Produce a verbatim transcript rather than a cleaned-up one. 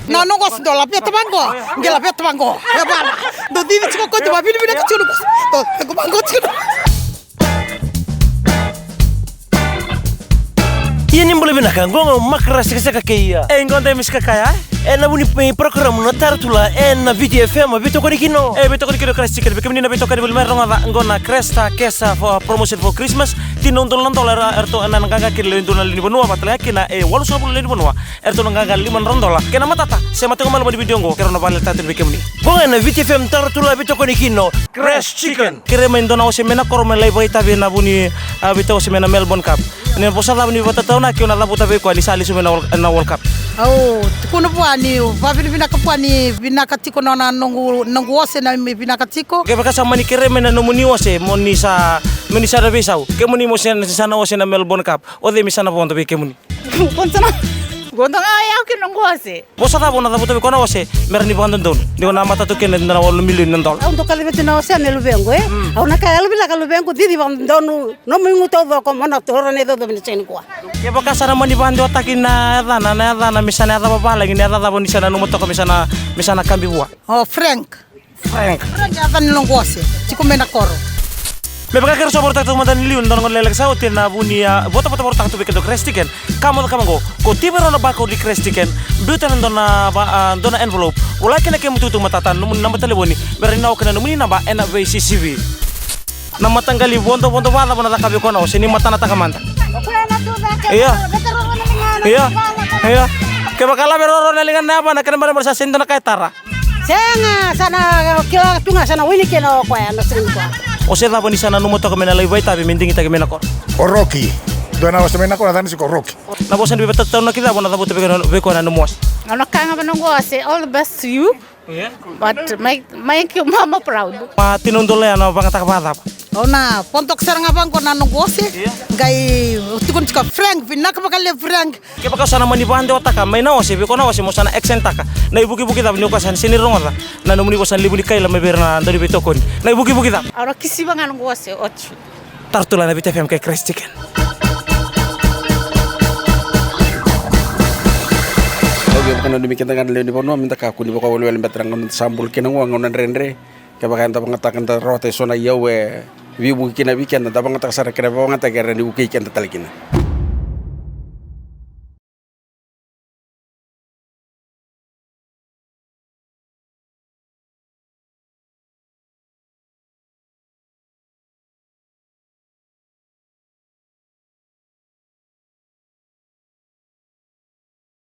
Na noqu ose dou laveta vaqo. Qai laveta vaqo. E vana. Dou cici tiko ko dou vavinavinaka tiko noqu ose. Dou vaqo tiko. Ia ni bula vinaka, qo ga o Makra Sekaseka kei ia. E, qo dai Miss Kakaya. E na vu ni program na Tara Tula e na Viti F M, veitokoni kina. E, veitokoni kina Crazy Chicken, vei kemuni na veitokoni voli mai rogoca, qo na Cresta Kesa for promotion for Christmas. Tini na udolu na dola era, eratou na qaqa kina lewe dua na lewe ni vanua, vata tale ga kina e walusagavulu na lewe ni vanua. Eratou na qaqa lima na drau dola. Kei na matata, sema tiko mai loma ni vidio qo, keirau na vakaleleta tale vei kemuni. Qo ga na Viti F M Tara Tula veitokoni kina. Crazy Chicken. Kerei mai dua na ose mai na koro me lai vakaitavi ena vu ni, a, veitau ose mai na Melbourne Cup. Ni vosa cava ni vakatataunaki, au na cavuta vei koya ni sa lesu mai na World, na World Cup. Au tukuna vua ni vavinavinaka vua ni vinaka tiko na nona noqu, noqu ose na me vinaka tiko. Kevaka sa mani kerei mai na nomuni ose, mo ni sa, mo ni sa na veisau. Kemuni mo se, sa na ose na Melbourne Cup. O cei me sa na vodo vei kemuni? Qo sa na, qo sa na yau kei noqu ose. Vosa cava o na cavuta vei koya na ose me rawa ni vakadodonu? Ni o na matata kina e dua na walu na milioni na dola. Au dau kacivaki tu na ose me luvequ, e? Mm. Au na kaya, yalovinaka luvequ, cici vakadodonu nomu igu taucoko mo na toro na icocovi ni siga nikua. Kevaka sa na mani vakadewataki na yacana, na yacana me sa na yaca vavalagi, na yaca cava ni sa nanuma toka me sa na, me sa na kabi vua? O Frank. Frank. Frank e yaca ni noqu ose, tiko mai na koro. Me vaka keirau sa vakarautaka tiko mada ni liu na dua na gauna lekaleka sa oti ena vu ni, a, votavota vakarautaka tu vei keda o Crazy Chicken. Ka mo cakava qo, ko tivi rau na barcode ni Crazy Chicken, biuta na dua na va-, a, dua na envelope. Vola kina kemu itukutuku matata, nomuni naba talevoni, me rawa ni na oka na nomuni naba ena vei C C V. Na mataqali vodovodo vakacava na caka vei koya na ose, ni matanataka mada. Ia. Ia. Ia. Kevaka lave roro na ligana na yavana, kena ibalebale sa sega ni dua na ka e tara. Sega, sa na kila tu ga sa na wini kina o koya na siga nikua. Ose cava ni sa nanuma toka me na lai vakaitavi me digitaki mai na koro? O Rocky. Dua na ose mai na koro, na cava ni sa ko Rocky. Na vosa ni veivatataunaki cava o na cavuta vei koya, vei koya na nomu ose? Au na kaya ga vei noqu ose, all the best to you. Ia. But mai, mai keu mama proud. Ma tini na udolu ya na vagataka vakacava? Au na vodoka sara ga vaqo na noqu ose. Ia. Qai tukuna tiko Frank, vinaka vakalevu Frank. Kevaka o sa na mani vakadewataka mai na ose, vei koya na ose mo sa na accent taka, na ivukivuki cava ni o koya sa na sega ni rogoca na nomuni vosa levu ni kaila mai vei ira na dauniveitokoni? Na ivukivuki cava? Au na kisiva ga noqu ose oti. Tara Tula na Viti F M kei Crazy Chicken. Au via vakananumi keda ga na lewe ni vanua me da kakua ni vakawelewele beta na gauna da sa bula kina qo, gauna dredre. Kevaka eda vagataka, da rawata eso na iyau e veivuke kina vei keda, da vagataka sara kei na veivakayagataki era ni vukei keda tale kina.